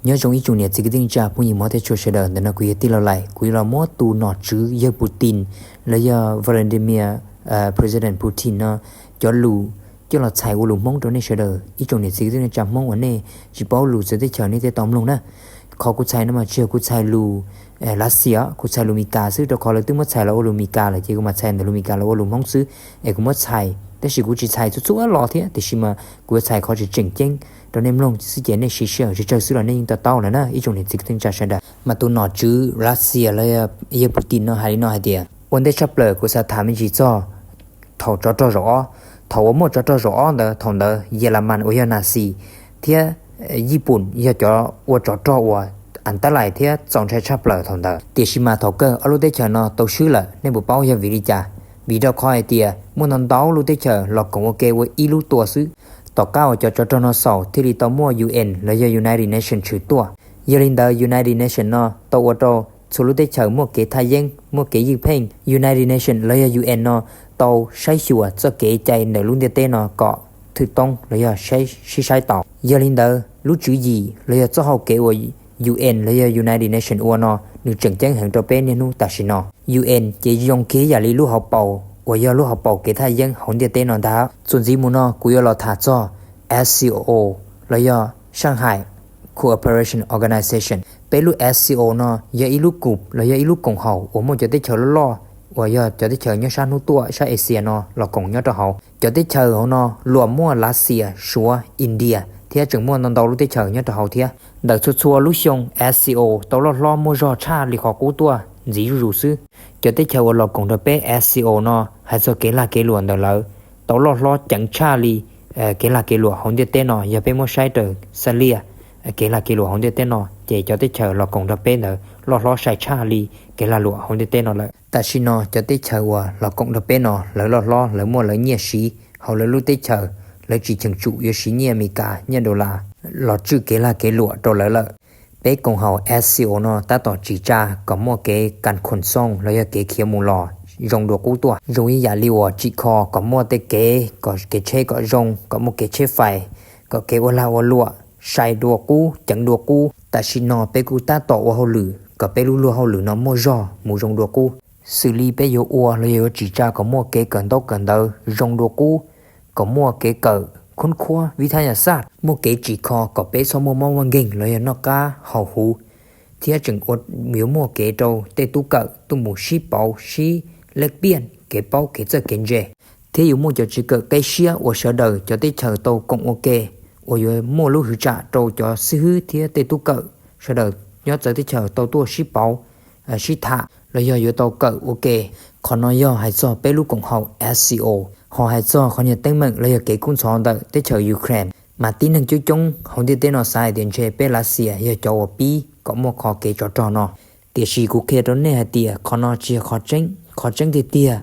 Nyob zoo ib tsoom niam txiv kwv tij neej tsa phooj ywg mog thiab tshua sawv daws, ntawm no kuv yog tij laug Lais, kuv yuav los muab tus nom tswv yawg Putin los yog Vladimir, President Putin no cov lus coj los txhais ua lus Hmoob rau nej sawv daws ib tsoom niam txiv kwv tij neej tsa Hmoob uas nej tsis paub lus txawv teb chaws nej thiaj tau mloog na. Qhov kuv txhais no mas tsis yog kuv txhais lus Lav Xias, kuv txhais lus Mis Kas xwb, rau qhov lawv twb muab txhais los ua lus Mis Kas lawm ces kuv mam txhais ntawm lus Mis Kas los ua lus Hmoob xwb. Es kuv muab txhais, tab sis kuv tsis txhais txhua txhua los thiab, tiam sis mas kuv yuav txhais qhov tseem tseem ceeb rau nej mloog xwb ces nej siv sij hawm tsawg tsawg xwb los nej yeej to taub lawm na ib tsoom niam txiv kwv tij neej tsa sawv daws. Mas tus nom tswv Lav Xias los yog Putin no hais li no hais tias, ua ntej tshaj plaws kuv xav tham me ntsis txog thaum tsov rog zaum ob. Thaum uas muaj tsov rog zaum ob ntawd, thaum ntawd Yelamas uas yog Nas Xis thiab Yij Pum yog cov ua tsov rog uas av tab lais thiab txaus ntshai tshaj plaws thaum ntawd. Tiam sis mas thaum kawg ob lub teb chaws no tau swb lawm, nej puas paub yog vim li cas? Vim rau qhov hais tias muaj ntau ntau lub teb chaws los koom ua ke ua ib lub tua xwb. Tom qab uas cov tsov rog no xaus thiaj li tau muaj UN los yog United Nations tshwm tuaj. Yog li ntawd United Nations no tau ua rau txhua lub teb chaws muaj kev thaj yeeb, muaj kev ywj pheej. United Nations los yog UN no tau saib xyuas txoj kev cai ntawm lub ntiaj teb no kom thwj toob los yog sib saib taus. Yog li ntawd lub tswv yim los yog txoj hau kev uas UN los yog United Nations ua no nws tseem ceeb heev rau peb niaj hnub tam sim no. UN ces zoo kiag yam li lub hauv paus uas yog lub hauv paus kev thaj yeeb hauv ntiaj teb no ntag. Txuas ntxiv mus no kuv yuav los tham txog SCO los yog Shanghai Cooperation Organization. Peb lub SCO no yog ib lub koom los yog ib lub koom haum uas muaj cov teb chaws loj loj uas yog cov teb chaws nyob sab hnub tuaj sab Asia no los koom nyob rau hauv. Cov teb chaws hauv no luag muaj Lav Xias, Suav, India thiab tseem muaj ntau ntau lub teb chaws nyob rau hauv thiab. Ntawm txhua txhua lub xyoo SCO tau loj hlob muaj zog tshaj li qhov qub tuaj ntxiv zuj zus xwb. Cov teb chaws uas los koom rau peb SCO no hais txog kev lag kev luam ntawm lawv tau loj hlob ceev tshaj li kev lag kev luam hauv ntiaj teb no. Yog peb muab saib raws xab liaj kev lag kev luam hauv ntiaj teb no ces cov teb chaws los koom rau peb ntawd loj hlob sai tshaj li kev lag luam hauv ntiaj teb no lawm. Tam sim no cov teb chaws uas los koom rau peb no lawv loj hlob, lawv muaj lawv nyiaj siv hauv lawv lub teb chaws, lawv tsis cheem tsum yuav siv nyiaj Amelikas nyiaj dollar los tswj kev lag kev luam rau lawv lawm. Peb koom haum SCO no tab tom tsim tsa kom muaj kev kas khoom xooj los yog kev khiav mus los zoo dua qub tuaj, zoo ib yam li uas tsim kho kom muaj tej kev, kom kev tsheb kom zoo, kom muaj kev tsheb fais, kom kev ua lag ua luam sai dua qub, ceev dua qub. Tam sim no peb kuj tab tom ua hauj lwm kom peb lub luag hauj lwm no muaj zog mus zoo dua qub, xws li peb yuav ua los yog yuav tsim tsa kom muaj kev kawm ntaub kawm ntawv zoo dua qub, kom muaj kev kawm khub khuab vib thab yas xaj, muaj kev tsim kho kom peb txhob muaj mob vaj nkeeg los yog noj qab haus huv, thiab tseem yuav muaj kev rau tej tub kawm tuaj mus sib pauv sib lej piaj kev paub kev txawj kev ntse, thiab yuav muaj cov tsev kawm qeb siab uas sawv daws cov teb chaws tau koom ua ke uas yuav muaj lub hwv tsam rau cov xib hwb thiab tej tub kawm sawv daws nyob txawv teb chaws tau tuaj sib pauv, sib tham los yog yuav tau kawm ua ke. Qhov no yog hais txog peb lub koom haum SCO. Ho hais txog qhov niag teeb meem los yog kev kub ntxhov ntawm teb chaws Ukraine, mas tib neeg coob coob hauv ntiaj teb no xav hais tias ntshe peb Lav Xias yog cov uas pib kom muaj qhov kev tsov rog no. Tiam sis kuv qhia rau nej hais tias qhov no tsis yog qhov tseeb. Qhov tseeb tiag tiag,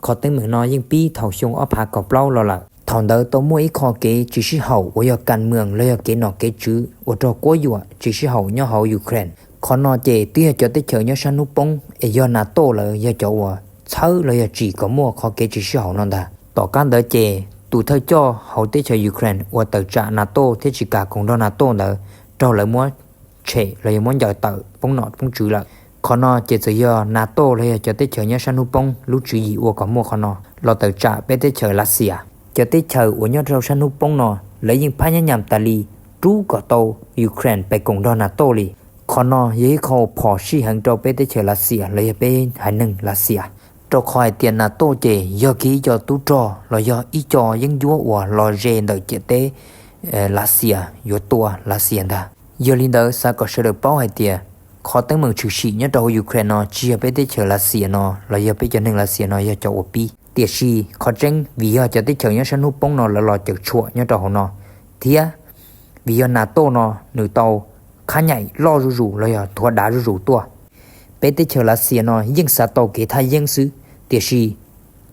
qhov teeb meem no yeej pib thaum xyoo ob phav kaum plaub los lawm. Thaum ntawd tau muaj ib qho kev tsis sib haum uas yog kas mws los yog kev nom kev tswv uas raug quab yuam tsis sib haum nyob hauv Ukraine. Qhov no ces twb yog cov teb chaws nyob sab hnub poob es yog NATO lawv yog cov uas txhawb los yog tsim kom muaj qhov kev tsis sib haum no ntag. Tom qab ntawd ces tus thawj coj hauv teb chaws Ukraine uas tawm tsam NATO thiab tsis kam koom nrog NATO ntawd raug lawv muab tshem los yog muab ncaws tawm poob nom poob tswv lawm. Qhov no ces txawm yog NATO los yog cov teb chaws nyob sab hnub poob lub tswv yim ua kom muaj qhov no los tawm tsam peb teb chaws Lav Xias. Cov teb chaws uas nyob rau sab hnub poob no lawv yeej phab nyab nyam tas li rub kom tau Ukraine pes koom nrog NATO li. Qhov no yog ib qho phom sij heev rau peb teb chaws Lav Xias los yog peb haiv neeg Lav Xias, rau qhov hais tias NATO ces yog kiag ib co tub rog los yog ib co yeeb ncuab uas los ze ntawm ciam teb Lav Xias yuav tua Lav Xias ntag. Yog li ntawd xav kom sawv daws paub hais tias qhov teeb meem tshwm sim nyob rau hauv Ukraine no tsis yog peb teb chaws Lav Xias no los yog peb cov neeg Lav Xias no yog cov uas pib. Tiam sis qhov tseeb vim yog cov teb chaws nyob sab hnub poob no lawv los cawm tshuam nyob rau hauv no, thiab vim yog NATO no nws tau qhab nyaim loj zuj zus los yog thuav dav zuj zus tuaj. Peb teb chaws Lav Xias no yeej xav tau kev thaj yeeb xwb, tiam sis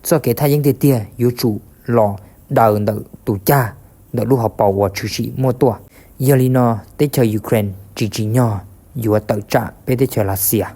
txoj kev thaj yeeb tiag tiag yuav tsum los daws ntawm tus cag ntawm lub hauv paus uas tshwm sim muaj tuaj. Yog li no teb chaws Ukraine tsis tsim nyog yuav tawm tsam peb teb chaws Lav Xias.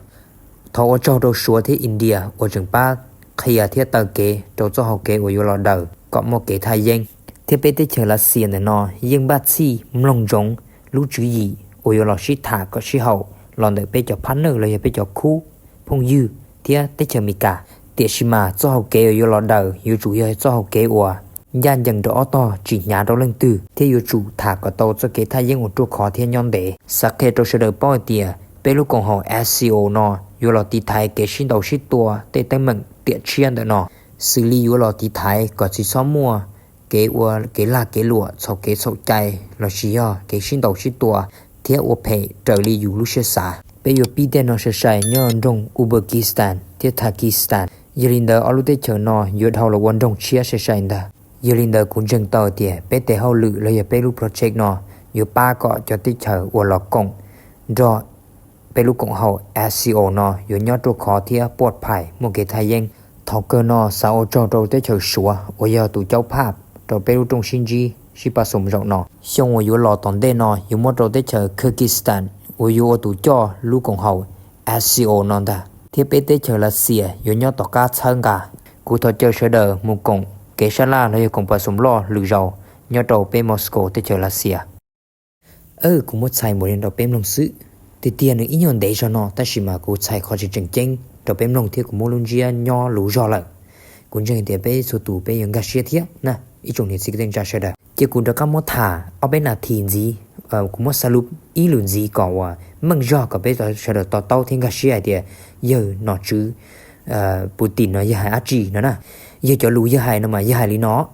Thov ua tsaug rau Suav thiab India uas tseem pab qhia thiab taw kev rau txoj hau kev uas yuav los daws kom muaj kev thaj yeeb. Thiab peb teb chaws Lav Xias ntawm no yeej npaj txhij mloog ntsoov lub tswv yim uas yuav los sib tham kom sib haum los ntawm peb cov partner los yog peb cov khub phooj ywg thiab teb chaws Amelikas. Tiam sis mas txoj hau kev uas yuav los daws yuav tsum yog txoj hau kev uas ncaj ncees rau ob tog, tsis hnyav rau leej twg, thiab yuav tsum tham kom tau txoj kev thaj yeeb uas ruaj khov thiab nyob ntev. Xav qhia rau sawv daws paub hais tias peb lub koom haum SCO no yuav los tiv thaiv kev sib ntaus sib tua tej teeb meem tiam tshiab ntawm no, xws li yuav los tiv thaiv kom tsis txhob muaj kev ua kev lag kev luam, txhaum kev txhaum cai lossis yog kev sib ntaus sib tua thiab ua phem raws li yus lub siab xav. Peb yuav pib tej no sai sai nyob nroog Uzbekistan thiab Tajikistan. Yog li ntawd ob lub teb chaws no yuav dhau los ua nroog tshiab sai sai ntag. Yog li ntawd kuv ntseeg tau tias peb tes hauj lwm los yog peb lub project no yuav pab kom cov teb chaws uas los koom nrog peb lub koom haum SCO no yuav nyob ruaj khov thiab puaj phais muaj kev thaj yeeb. Thaum kawg no xav ua tsaug rau teb chaws Suav uas yog tus caub phaj rau peb lub rooj sib ntsib sib pab xoom zaum no. Xyoo uas yuav los tom ntej no yuav muab rau teb chaws Kyrgyzstan uas yuav ua tus coj lub koom haum SCO no ntag, thiab peb teb chaws Lav Xias yuav nyob tom qab txhawb nqa. Kuv thov caw sawv daws mus koom kev sab laj los yog koom pab xoom loj lwm zaus nyob rau peb Moscow teb chaws Lav Xias. Kuv muab txhais npaum li rau peb mloog xwb. Tiag tiag nws ib nyuag ntev zog no tab sis mas kuv txhais qhov tseem tseem ceeb rau peb mloog thiab kuv muab lub ntsiab nyob luv zog lawm. Kuv ntseeg tias peb txhua tus peb yuav nkag siab thiab na, ib tsoom niam txiv kwv tij neej tsa sawv daws. Ces kuv rov qab muab tham ob peb nas this ntxiv, kuv muab xav lus ib lus ntxiv kom uas meej zog kom peb sawv daws to taub thiab nkag siab hais tias yawg nom tswv Putin no yawg hais dab tsi no na. Yawg cov lus yawg hais no mas yawg hais li no.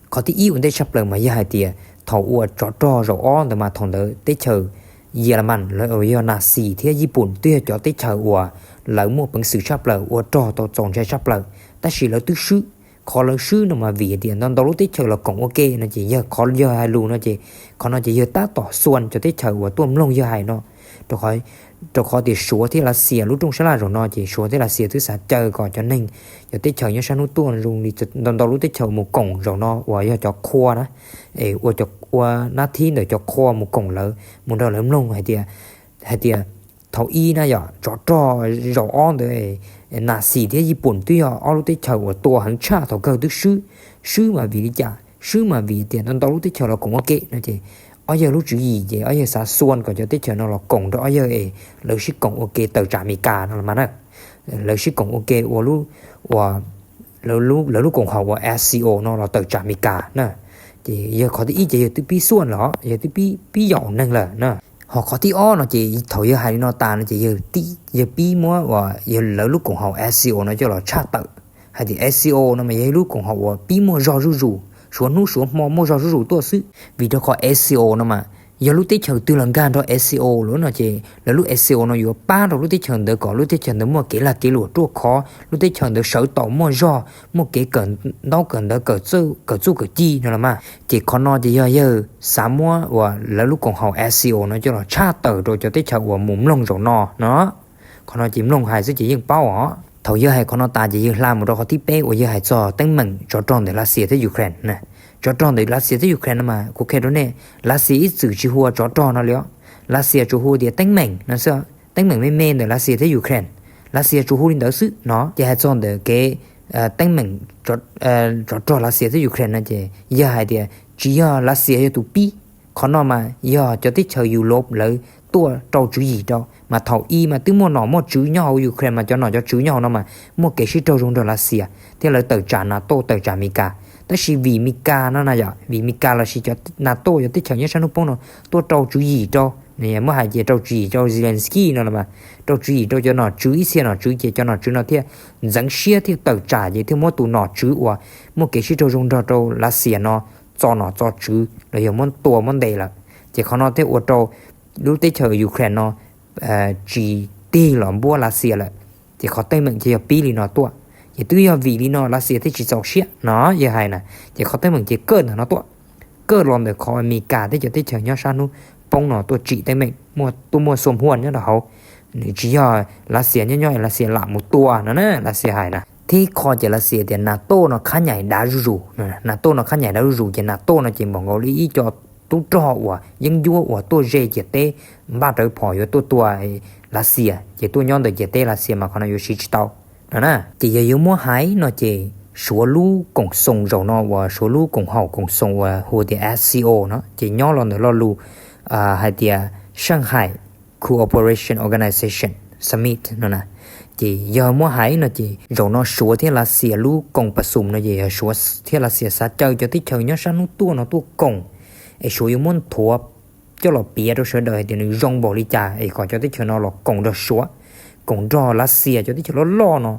Qhov thib ib ua ntej tshaj plaws mas yawg hais tias thaum uas tsov rog zaum ob ntawd mas thaum ntawd teb chaws Yelamas los yog Nas Xis thiab Yij Pum twb yog cov teb chaws uas lawv muaj peev xwm tshaj plaws ua rog tau txaus ntshai tshaj plaws, tab sis lawv twb swb. Qhov lawv swb no mas vim tias ntau ntau lub teb chaws los koom ua ke no ces yawg qhov yawg hais lus no ces qhov no ces yawg tab tom xuas cov teb chaws uas tuaj mloog yawg hais no. Rau qhov tias Suav thiab Lav Xias lub rooj sab laj zaum no ces Suav thiab Lav Xias twb xav caw kom cov neeg, cov teb chaws nyob sab hnub tuaj zoo li ntau ntau lub teb chaws mus koom zaum no uas yog cov qhua na, ua, ua nab thib ntawm cov qhua mus koom lawv, mus nrog lawv mloog hais tias, hais tias thaum ib na yog tsov rog zaum ob ntawd Nas Xis thiab Yij Pum twb yog ob lub teb chaws uas tua heev tshaj thaum kawg twb swb. Swb mas vim li cas? Swb mas vim tias ntau ntau lub teb chaws los koom ua ke no ces ob yawg lub tswv yim ces ob yawg xav xuas kom cov teb chaws no los koom rau ob yawg es lawv sib koom ua ke tawm tsam Amelikas no los mas na. Lawv sib koom ua ke ua lub, ua lawv lub koom haum uas SCO no los tawm tsam Amelikas na. Ces yawg qhov thib ib ces yawg twb pib xuas lawm, yawg twb pib yaum neeg lawm na. Ho qhov thib ob no ces thaum yawg hais li no tas no ces yawg pib muab uas yawg lawv lub koom haum SCO no coj los tshaj tawm hais tias SCO no mas yog ib lub koom haum uas pib muaj zog zuj zus, suav hnub suav hmo muaj zog zuj zus tuaj xwb. Vim rau qhov SCO no mas yog lub teb chaws twg los nkag nrog SCO lawm no ces lawv lub SCO no yuav pab rau lub teb chaws ntawd kom lub teb chaws ntawd muaj kev lag kev luam ruaj khov, lub teb chaws ntawd sawv tau muaj zog, muaj kev kawm ntaub kawm ntawv, kawm txuj kawm ci no los mas. Ces qhov no ces yog yawg xav muab uas lawv lub koom haum SCO no coj los tshaj tawm rau cov teb chaws uas mus mloog zaum no no. Qhov no ces mloog hais xwb ces yeej paub os. Thaum yawg hais qhov no tas ces yawg hla mus rau qhov thib peb uas yawg hais txog teeb meem tsov rog ntawm Lav Xias thiab Ukraine na. Tsov rog ntawm Lav Xias thiab Ukraine no mas kuv qhia rau nej, Lav Xias ib txwm tsis hu ua tsov rog no li os. Lav Xias tsuas hu tias teeb meem no xwb, teeb meem me me ntawm Lav Xias thiab Ukraine. Lav Xias tsuas hu li ntawd xwb no. Ces hais txog ntawm kev teeb meem tsov rog Lav Xias thiab Ukraine no ces yawg hais tias tsis yog Lav Xias yog tus pib. Qhov no mas yog cov teb chaws Europe lawv tuaj rau tswv yim rau, mas thaum i mas twb muaj nom muaj tswv nyob hauv Ukraine mas cov nom cov tswv nyob hauv no mas muaj kev sib raug zoo nrog Lav Xias thiab lawv tawm tsam NATO, tawm tsam Amelikas. Tab sis vim Amelikas no na yom, vim Amelikas lossis cov NATO cov teb chaws nyob sab hnub poob no tuaj rau tswv yim rau, muab hais ces rau tswv yim rau Zelensky no los mas, rau tswv yim rau cov nom tswv, ib txhia nom tswv ces cov nom tswv no thiaj ntxeev siab thiaj tawm tsam ces thiaj muab tus nom tswv uas muaj kev sib raug zoo nrog rau Lav Xias no txo nom txo tswv los yog muab tua muab ntes lawm. Ces qhov no thiaj ua rau lub teb chaws Ukraine no tsis tig los npuab Lav Xias lawm. Ces qhov teeb meem ces yog pib li no tuaj. Ces twb yog vim li no Lav Xias thiaj tsis txaus siab no yawg hais na. Ces qhov teeb meem ces kaj ntawm no tuaj, kaj los ntawm qhov Amelikas thiab cov teb chaws nyob sab hnub poob no tuaj tsim teeb meem, tuaj muaj xua huaj nyob rau hauv. Nws tsis yog Lav Xias nyob nyob Lav Xias lam mus tua no na, Lav Xias hais na. Thib qho ces Lav Xias tias NATO no qhab nyaim dav zuj zus, NATO no qhab nyaim dav zuj zus ces NATO no ces npaum nkaus li ib co tub rog uas yeeb ncuab uas tuaj ze ciam teb, npaj rawv phom yuav tuaj tua Lav Xias ces tuaj nyob ntawm ciam teb Lav Xias mas qhov no yuav siv tsis tau no na. Ces yog yuav muab hais no ces Suav lub koom xoom zaum no uas Suav lub koom haum koom xoom uas hu tias SCO no ces nyob los ntawm lo lus hais tias Shanghai Cooperation Organization Summit no na. Ces yog muab hais no ces zaum no Suav thiab Lav Xias lub koom pas xum no ces yog Suav thiab Lav Xias xav caw cov teb chaws nyob sab hnub tuaj no tuaj koom, es Suav yuav muab nthuav coj los piav rau sawv daws hais tias nws zoo npaum li cas es kom cov teb chaws no los koom nrog Suav, koom nrog Lav Xias cov teb chaws loj loj no,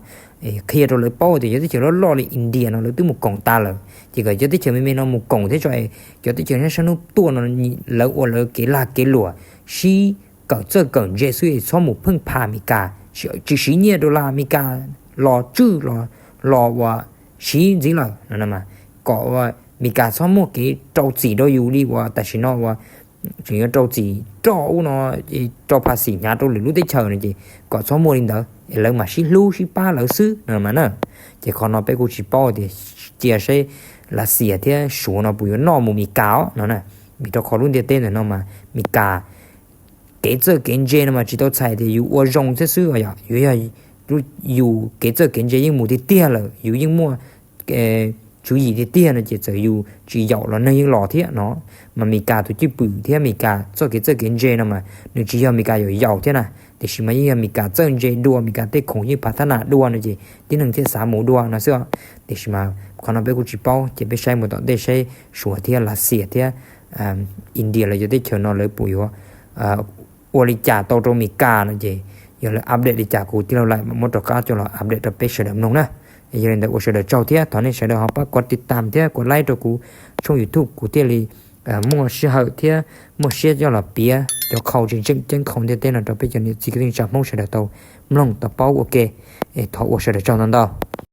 qhia rau lawv paub tias cov teb chaws loj loj li India no lawv twb mus koom tas lawm, ces kom cov teb chaws me me no mus koom thiab tso es cov teb chaws nyob sab hnub tuaj no lawv ua lawv kev lag kev luam, sib kawm txawj kawm ntse xwb es txhob mus pheej pha Amelikas, tsis siv nyiaj dollar Amelikas los tswj los ua siv ntxiv lawm no, kom Amelikas txhob muaj kev rau txim rau yus li uas tam sim no uas tseem yuav rau txim roj ub no, rau phas xim hnyav rau lwm lub teb chaws no ces kom txhob muaj li ntawd es lawv mam sib hlub sib pab lawv xwb no mas na. Ces qhov no peb kuj tsis paub tias cia saib Lav Xias thiab Suav no puas yuav noj mus Amelikas os no na. Vim rau qhov lub ntiaj teb ntawm no mas Amelikas kev txawj kev ntse no mas tsis tau txhais tias yus ua zoo thiab xwb os, yog yus kev txawj kev ntse yeej mus tiag tiag lawm, yus yeej muaj tswv yim tiag tiag no ces txawm yus tsis yaum los neeg yeej los thiab no. Mas Amelikas tus cwj pwm thiab Amelikas txoj kev txawj kev ntse no mas nws tsis yog Amelikas yaum yaus thiab na, tiam sis mas yeej yog Amelikas txawj ntse dua, Amelikas tej khoom yeej phav thab nam dua no ces tib neeg thiaj xav mus dua no xwb. Tiam sis mas qhov no peb kuj tsis paub, ces peb saib mus tom ntej saib Suav thiab Lav Xias thiab India lawv cov teb chaws no lawv puas yuav ua li cas tau rau Amelikas no ces yog lawv update li cas kuv tij laug Laim mam muab rov qab coj los update rau peb sawv daws mloog na. Yog li ntawd ua sawv daws tsaug thiab thov nej sawv daws ho pab kov tiv tam thiab kov like rau kuv tshooj YouTube kuv thiaj li muaj sij hawm thiab muaj siab coj los piav cov qhau tseem tseem ceeb qhau ntiaj teb no rau peb cov niam txiv kwv tij neej tsa Hmoob sawv daws tau mloog tau paub ua ke. Thov ua sawv daws tsaug ntau ntau.